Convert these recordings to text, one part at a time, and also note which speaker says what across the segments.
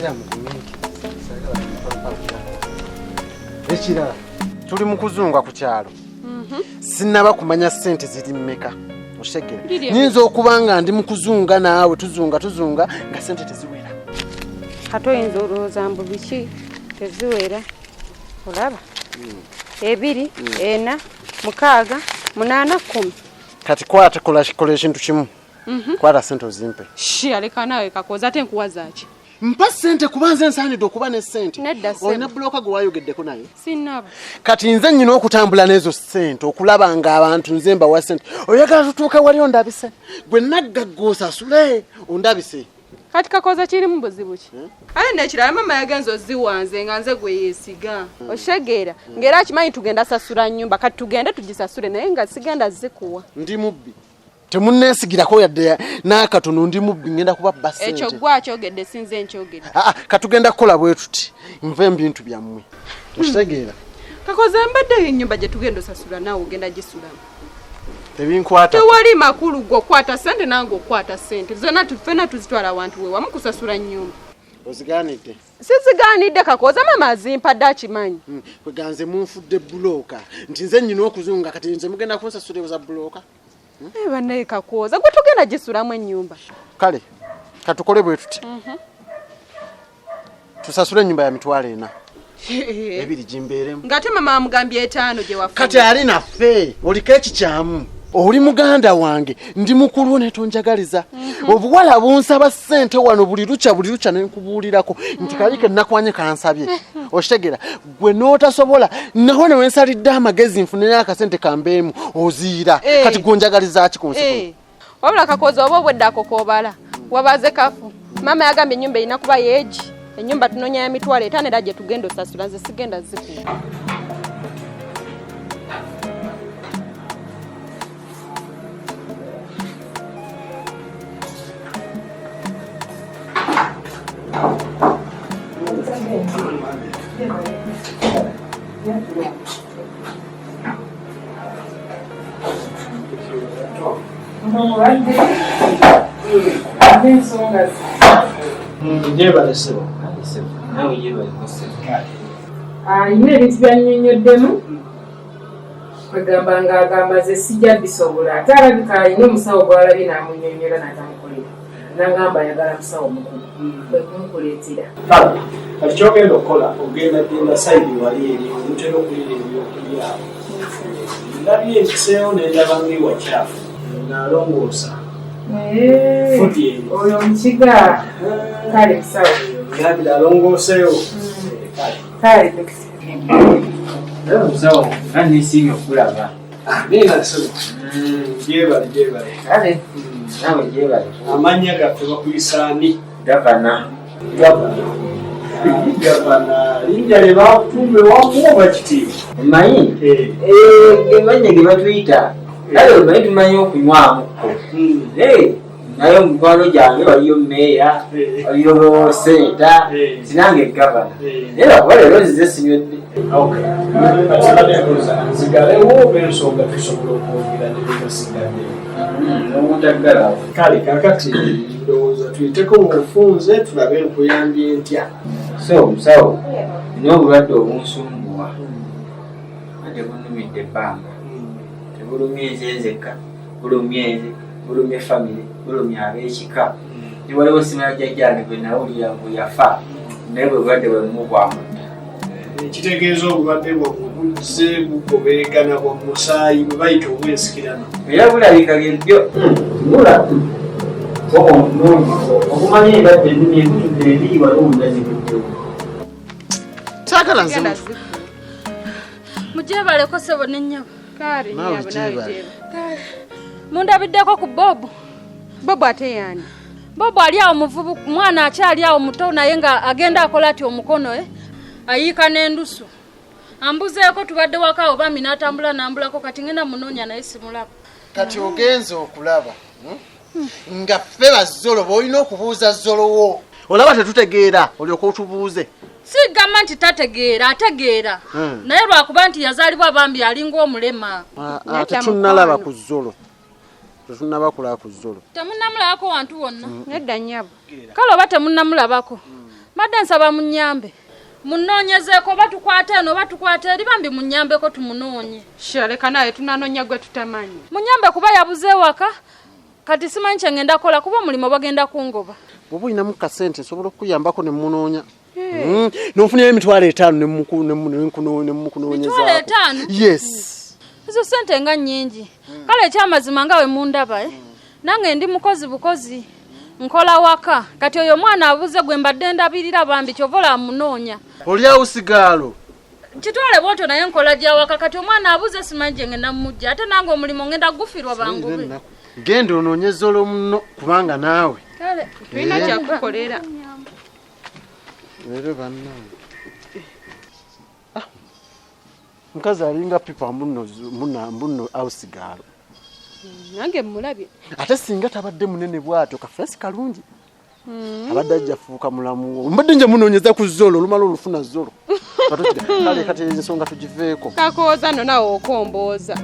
Speaker 1: Era mugumiikirize, saagala kumpampawulira. Ekirala, tuli mu kuzunga ku kyalo. Sinnaba kumanya ssente ziri mmeka. Okitegera?
Speaker 2: Liri emeka?
Speaker 1: Nyinza okuba nga ndi mu kuzunga naawe, tuzunga tuzunga nga ssente teziwera.
Speaker 2: Ate oyinza olowooza mbu biki teziwera. Olaba? 2, 4, 6, 8, 10.
Speaker 1: Kati kwata, kola ekintu kimu. Kwata ssente ozimpe.
Speaker 2: Shi, aleka naawe Kakooza, ate nkuwa zaaki?
Speaker 1: Mpa ssente kuba nze nsaanidde okuba ne ssente.
Speaker 2: Nedda, ssebo.
Speaker 1: Olina bulooka gwe wayogeddeko naye?
Speaker 2: Sinnaba.
Speaker 1: Kati nze nnyina okutambula n'ezo ssente okulaba ng'abantu nze mbawa ssente. Oyagala tutuuke wali ondabise? Gwe naggagga osasule ondabise.
Speaker 2: Kati Kakooza kirimu buzibu ki? Ate n'ekirala maama yagenze oziwa nze nga nze gwe yeesiga. Okitegeera? Ng'era akimanyi tugenda sasula nnyumba, kati tugende tugisasule naye nga sigenda zikuwa.
Speaker 1: Ndi mubbi. Temunneesigirako yadde n'akatono, ndi mubbi, ngenda kubabba ssente.
Speaker 2: Ekyo gwe akyogedde, si nze nkyogedde.
Speaker 1: Aa, katugenda kukola bwe tuti, nve mu bintu byammwe. Okitegeera?
Speaker 2: Kakooza mbaddeyo ennyumba gye tugenda osasula naawe ogenda gisulamu.
Speaker 1: Tebinkwata.
Speaker 2: Tewali makulu gwe okwata ssente nange okwata ssente. Zonna ffenna tuzitwala awantu we wamu kusasula nnyumba.
Speaker 1: Ozigaanidde?
Speaker 2: Sizigaanidde Kakooza, maama azimpadde akimanyi.
Speaker 1: Kweganze munfudde bulooka nti nze nnyina okuzunga, kati nze mugenda kunsasula za bulooka.
Speaker 2: Bannaye Kakooza, gwe tugenda gisulamu ennyumba.
Speaker 1: Kale, katukole bwe tuti. Tusasule ennyumba ya 400,000. 2 gimbeeremu.
Speaker 2: Ng'ate mama amugambye 5 gye wafunye.
Speaker 1: Kati ali naffe, oliko ekikyamu. Oli muganda wange, ndi mukulu wo naye tonjagaliza. Obuwala bunsaba ssente wano buli lukya, buli lukya ne nkubuulirako nti kali ke nakwanye kansabye. Okitegeera? Gwe n'otasobola, naho ne wensalidde amagezi nfuneyo akasente kambeemu oziira. Kati gwe onjagaliza ki ku nsi kuno?
Speaker 2: Wabula Kakooza oba obwedda ako k'obala, wabaze kafu. Maama yagambye ennyumba erina kuba yeegi. Ennyumba tunoonya ya 500,000 era gye tugenda osasula, nze sigenda zikuwa.
Speaker 3: Gyebale ssebo.
Speaker 4: Naawe gyebale ssebo.
Speaker 5: Alina ebintu byannyonnyoddemu, kwegamba ng'agamba nze sijja bisobola, ate alabika alina omusawo gw'alabye n'amunnyonnyola n'atamukolera, n'agamba ayagala musawo mukulu, kwe kumukuleetera.
Speaker 3: Kale, kati ky'ogenda okukola, ogenda genda sayidi wali eri omutera okulira ebyokulya. Ndabye empiseewo ne ndaba ng'ewakyafu. Nalongoosa. Futi eri.
Speaker 5: Oyo omukiga. Kale musawo.
Speaker 3: Ngambira alongooseewo. Kale.
Speaker 5: Kale, dokita.
Speaker 4: Naye omusawo, nga neesiimye okulaba.
Speaker 3: Amiina ssebo. Gyebale, gyebale.
Speaker 4: Kale, naawe gyebale.
Speaker 3: Amannya gaffe bakuyisa ani?
Speaker 4: Gavana.
Speaker 3: Gavana. Gavana, linnya lye bakutuuma ewamu oba kitiibwa?
Speaker 4: Omanyi? Amannya ge batuyita. Kale omanyi tumanyi okunywamukko. Naye omukwano gyange waliyo mmeeya, waliyo seeta, sinange gavana. Naye lwakuba leero nzize sinywedde.
Speaker 3: Kati mbuuza, nzigalewo oba ensonga tusobola okwogera ne bigasigadde?
Speaker 4: N'obutaggalawo.
Speaker 3: Kale kaakati ndowooza tuyiteko mu bufunze tulabe nkuyambye ntya.
Speaker 4: So musawo, nina obulwadde obunsumbuwa. Ate bunnumidde ebbanga. Tebulumye nze nzekka, bulumye nze, bulumye famire, bulumye ab'ekika. Ne waliwo simala jjajjange gwe nawulira mbu yafa, naye bwe bulwadde bwe bumu bwamutta.
Speaker 3: Ekitegeeza obulwadde bwammwe buzze bugoberegana bwa musaayi bwe bayita obwensikirano.
Speaker 4: Era bulabika byebyo. Bula. Okumanya endwadde ennumi ekutudde ebiri waliwo omundazibuddewo.
Speaker 1: Saagala nze mutu.
Speaker 6: Mugyebaleko ssebo ne nnyabo.
Speaker 2: Kale,
Speaker 1: Naawe
Speaker 2: nnyabo, naawe
Speaker 1: gyebale.
Speaker 2: gyebale.
Speaker 6: Mundabiddeko ku Bob.
Speaker 2: Bob ate yaani?
Speaker 6: Bob ali awo muvubu, mwana akyali awo muto naye nga agenda akola ati omukono, Ayiika n'endusu. Ambuzeeko tubadde waka awo bambi n'atambula n'ambulako kati ngenda munoonya naye simulaba.
Speaker 1: Kati ogenze okulaba, Nga ffe bazzolo b'olina okubuuza zzolo wo. Olaba tetutegeera, olyoke otubuuze.
Speaker 6: Sigamba nti tategeera, ategeera. Naye lwakuba nti yazaalibwa bambi alinga omulema.
Speaker 1: Tetunnalaba ku zzolo. Tetunnaba kulaba ku zzolo.
Speaker 6: Temunnamulabako wantu wonna.
Speaker 2: Nedda nnyabo.
Speaker 6: Kale oba temunnamulabako. Mbadde nsaba munnyambe. Munoonyezeeko oba tukwate eno oba tukwate eri bambi munnyambeko tumunoonye.
Speaker 2: Shaleka naye tunanoonya gwe tutamanyi.
Speaker 6: Munnyambe kuba yabuze ewaka. Kati simanyi kye ngenda kukola kuba omulimu bagenda kungoba.
Speaker 1: Bw'oba olinamu kasente nsobola okukuyambako ne munoonya. N'onfunirayo 50,000 ne mukunoonyezaako.
Speaker 6: 50,000?
Speaker 1: Yes.
Speaker 6: Ezo ssente nga nnyingi. Kale ekyamazima nga we mundaba nange ndi mukozi bukozi. Nkola waka. Kati oyo omwana abuze gwe mbadde ndabirira bambi kyova olaba munoonya.
Speaker 1: Oli awo sigaalo.
Speaker 6: Kitwale bw'otyo naye nkola gya waka kati omwana abuze simanyi gye ngenda mumujja ate nange omulimu ngenda gufirwa bangube.
Speaker 1: Genda onoonyeze olw'omunno kubanga naawe.
Speaker 6: Kale
Speaker 2: tulina kyakukolera.
Speaker 1: Leero bannange. Mukazi alinga pipa munno awusigaalo.
Speaker 2: Nange mmulabye.
Speaker 1: Ate singa tabadde munene bw'atyo kafeesi kalungi. Abadde ajja fuuka mulamu wo. Mbadde nja munoonyeza ku zolo olumala olufuna zolo. Kale kati ensonga tugiveeko.
Speaker 2: Kakooza nno naawe okombooza.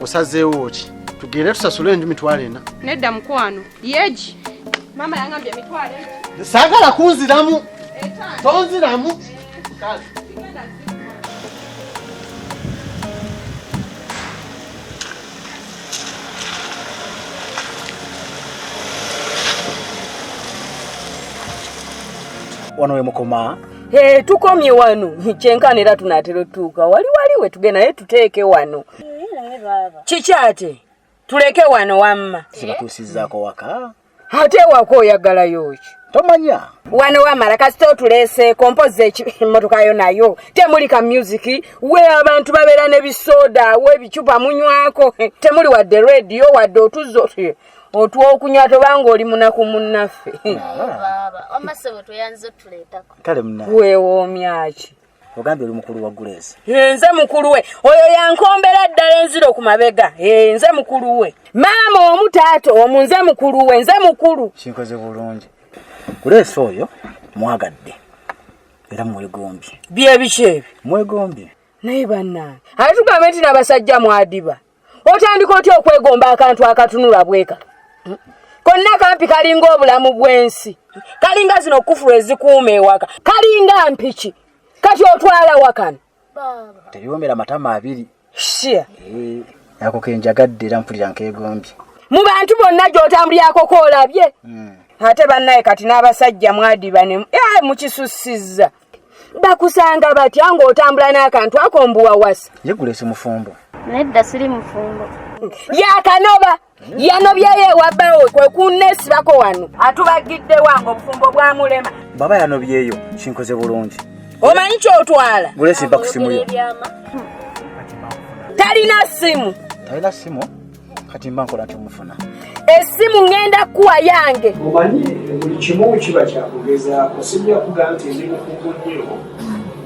Speaker 1: Osazeewo ki? Tugende tusasule enju 40,000.
Speaker 2: Nedda mukwano. Yeegi. Maama yangambye 40,000.
Speaker 1: Saagala kunziramu. Tonziramu. Kale.
Speaker 7: Wano we mukoma?
Speaker 8: Tukomye wano. Kyenkana era tunaatera otuuka. Wali wali we tugenda naye tuteeke wano. Kiki ate? Tuleke wano wamma.
Speaker 7: Sibatuusizzaako waka?
Speaker 8: Ate waka oyagalayo ki?
Speaker 7: Tomanya.
Speaker 8: Wano wamala kasita otuleeseeko mpozzi emmotoka yo nayo. Temuli ka music, we abantu babeera ne bisoda, we ebicupa munywako. Temuli wadde radio, wadde otuzzo otwokunywa tobanga oli munaku munnaffe.
Speaker 9: Baaba, wamma ssebo tweyanze otuleetako.
Speaker 7: Kale munnange.
Speaker 8: Weewoomya ki?
Speaker 7: Ogambye oli mukulu wa Grace.
Speaker 8: Nze mukulu we. Oyo yankombera ddala enziro ku mabega. Nze mukulu we. Maama omu taata omu nze mukulu we, nze mukulu.
Speaker 7: Kinkoze bulungi. Grace oyo mwagadde era mwegombye.
Speaker 8: Bye biki ebyo?
Speaker 7: Mwegombye.
Speaker 8: Naye bannange, ate tugambe nti n'abasajja mwadiba. Otandika otya okwegomba akantu akatunula bweka? Konna kampi kalinga obulamu bw'ensi. Kalinga zino kufulu ezikuuma ewaka. Kalinga mpiki. Kati otwala wakano.
Speaker 7: Tebiwoomera matama abiri.
Speaker 8: Shia.
Speaker 7: Ako ke njagadde era mpulira nkeegombye.
Speaker 8: Mu bantu bonna gy'otambulyako koolabye. Ate bannaye kati n'abasajja mwadiba ne mukisussizza. Bakusanga batya ng'otambula n'akantu ako mbuwawasa?
Speaker 7: Ye Grace mufumbo.
Speaker 9: Nedda siri mufumbo.
Speaker 8: Yakanoba. Yanobyeyo ewa bbaawe kwe kunneesibako wano. Atubagidde wange obufumbo bwamulema.
Speaker 7: Baba yanobyeyo kinkoze bulungi.
Speaker 8: Omanyi ky'otwala?
Speaker 7: Grace mpa ku simu yo.
Speaker 8: Talina simu.
Speaker 7: Talina simu? Kati mba nkola nti omufuna.
Speaker 8: Essimu ngenda kuwa yange.
Speaker 3: Omanyi buli kimu kiba kyakugezaako. Sijja kugamba nti ndi mukugu nnyo.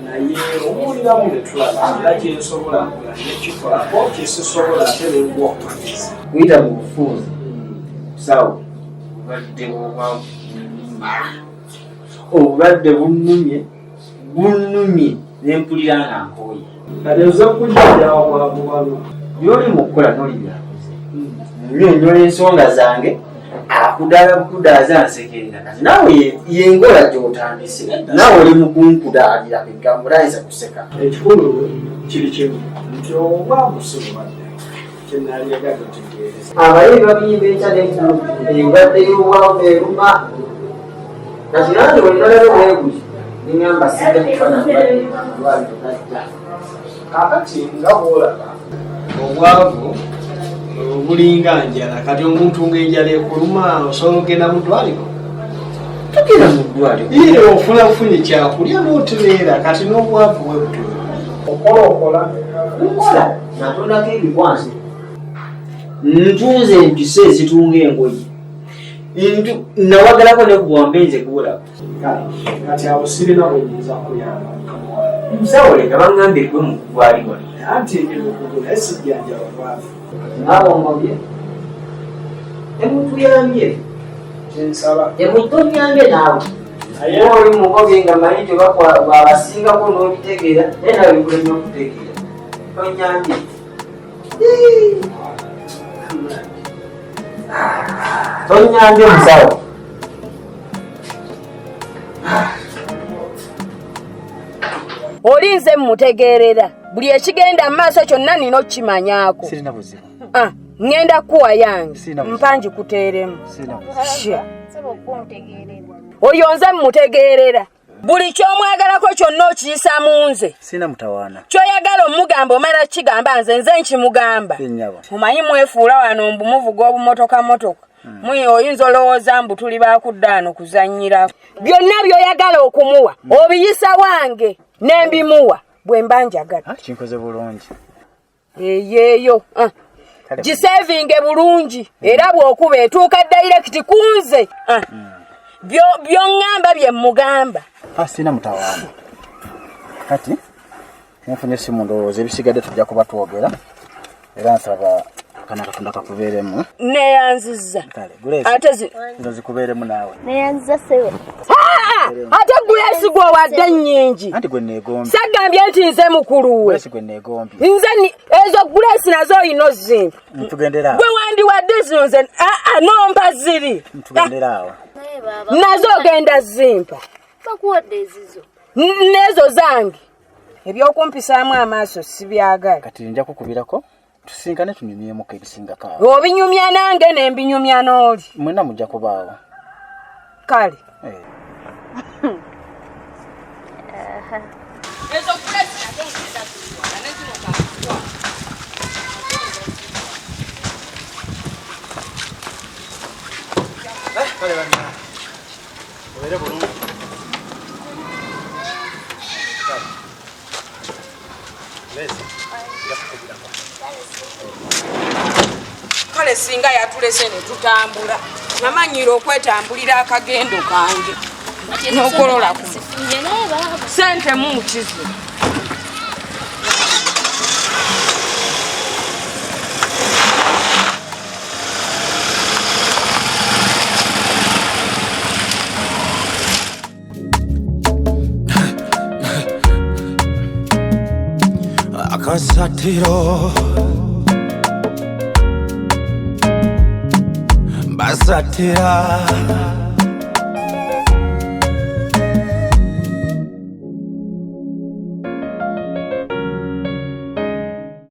Speaker 3: Naye obuuliramu ne tulaba era kye nsobola ne kikolako kye sisobola ate ne nkuwa ku magezi.
Speaker 4: Kuyita mu bufunze musawo obulwadde bw'obwavu bunnuma. Obulwadde bunnumye ne mpulira nga nkooye.
Speaker 3: Kati oza kujjanjaba bwavu wano.
Speaker 4: By'oli mu kukola n'oli byakoze. Nnyonnyola ensonga zange akudaala bukudaaza nsekerera. Kati naawe y'enkola gy'otandise. Naawe oli mu kunkudaalira ebigambo tayinza kuseka.
Speaker 3: Ekikulu kiri kimu nti obwavu si bulwadde. Kye naalyagadde otegeereza.
Speaker 4: Abayibi babiyimba enkya n'eggulo, endwadde y'obwavu eruma. Kati nange bwe nalaba obweguzi, ne ŋŋamba sijja kufa na ndwadde amalwaliro gajja.
Speaker 3: Kaakati nga bw'olaba obwavu bulinga njala. Kati omuntu ng'enjala ekuluma osobola okugenda mu ddwaliro?
Speaker 4: Tugenda mu ddwaliro.
Speaker 3: Ye ofuna bufunyi kyakulya n'otereera. Kati n'obwavu bwe butyo. Okola okola.
Speaker 4: Nkola natondako ebikwanso. Ntunze empiso ezitunga engoye. Nawagalako ne ku bwambe nze kuwulako.
Speaker 3: Kati abo sirina bwe nnyinza kuyamba mukama wange.
Speaker 4: Musawo leka baŋŋambye gwe mukugu ali wano.
Speaker 3: Anti ndi mukugu naye sijjanjaba bwavu.
Speaker 4: Naawe ongobye. Temutuyambye.
Speaker 3: Kyensaba.
Speaker 4: Temutonyambye naawe.
Speaker 3: Naye
Speaker 4: oli mugobye nga mmanyi nti oba bw'abasingako n'obitegeera, naye naawe bikulemye okutegeera. Tonyambye. Tonyambye musawo.
Speaker 8: Oli nze mmutegeerera. Buli ekigenda mu maaso kyonna nina okkimanyaako.
Speaker 7: Sirina buzibu.
Speaker 8: Ŋŋenda kuwa yange. Mpa ngikuteeremu.
Speaker 7: Sirina buzibu.
Speaker 8: Oyo nze mmutegeerera. Buli ky'omwagalako kyonna okiyisa mu nze.
Speaker 7: Sirina mutawaana.
Speaker 8: Ky'oyagala omugamba omala kigamba nze nze nkimugamba. Omanyi mwefuula wano mbu muvuga obumotoka motoka. Muyi oyinza olowooza mbu tuli baakudda ano kuzannyira. Byonna by'oyagala okumuwa obiyisa wange ne mbimuwa bwe mba njagala.
Speaker 7: Kinkoze bulungi.
Speaker 8: Eyeeyo. Gisevinge bulungi era bw'okuba etuuka direct ku nze. By'oŋŋamba bye mmugamba.
Speaker 7: Sirina mutawaana. Kati nfunye essimu ndowooza ebisigadde tujja kuba twogera era nsaba kana Katonda kakubeeremu.
Speaker 8: Neeyanzizza. Ate
Speaker 7: zino zikubeeremu naawe.
Speaker 9: Neeyanzizza ssebo.
Speaker 8: Ate Grace gwe owadde nnyingi.
Speaker 7: Anti gwe neegombye.
Speaker 8: Sagambye nti nze mukulu we.
Speaker 7: Grace gwe neegombye.
Speaker 8: Nze ezo Grace nazo olina ozimpa.
Speaker 7: Tugendera awo.
Speaker 8: Gwe wandiwadde zino nze nompa ziri.
Speaker 7: Tugendera awo.
Speaker 8: Nazo ogenda zimpa.
Speaker 9: Bakuwadde ezizo.
Speaker 8: N'ezo zange. Ebyokumpisaamu amaaso sibyagala.
Speaker 7: Kati nja kukubirako tusinkane tunyumyemuko ebisingako awo.
Speaker 8: Obinyumya nange ne mbinyumya n'oli.
Speaker 7: Mwenna mujja kubaawo.
Speaker 8: Kale.
Speaker 2: Ezo Grace nazo ngenda zitwala ne zino kazitwala.
Speaker 7: Kale bannange. Obeere bulungi.
Speaker 8: Kale singa yatulese ne tutambula. Namanyira okwetambulira akagendo kange. N'ogolola ku. Ssente mu kizibu.
Speaker 10: Akasatiro basatira.